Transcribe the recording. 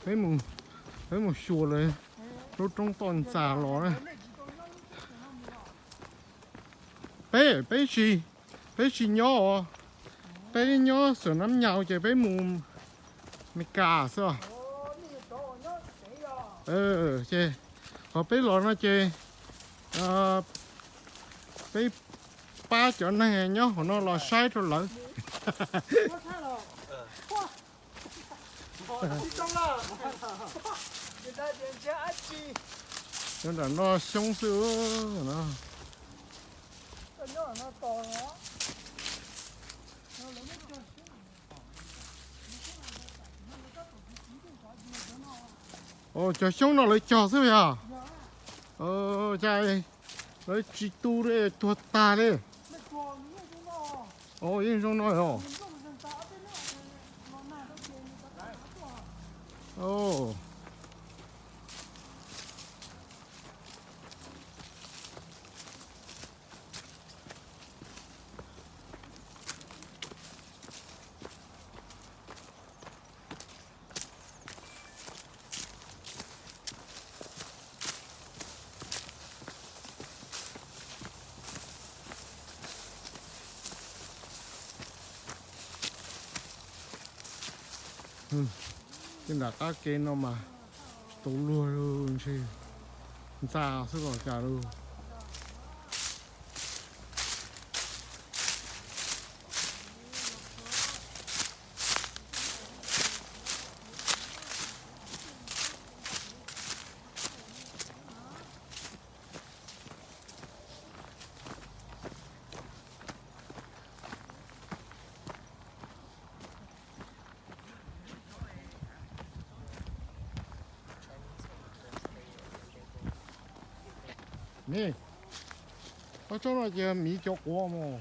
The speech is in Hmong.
Peb mus, peb mus xyuas lawv lub roob toj ntxas los na. Peb, peb tsis, peb tsis nyob os. Peb nyob Xeem Nab Nyaus ces peb mus Meskas xwb os. Ces qhov peb los no ces peb pab cov neeg nyob hauv no los saib rau lawv. Cov nram no xyoob xwb no. Cov xyoob no lawv cog xwb yog? Cas lawv tsis tu li, tuag tag li. Yeej zoo no os. Tej nram qab ke no mas tsis tau luag li, ntshe ntxa xwb los cas li. Ne, koj tsob no ces miv cov quav mus.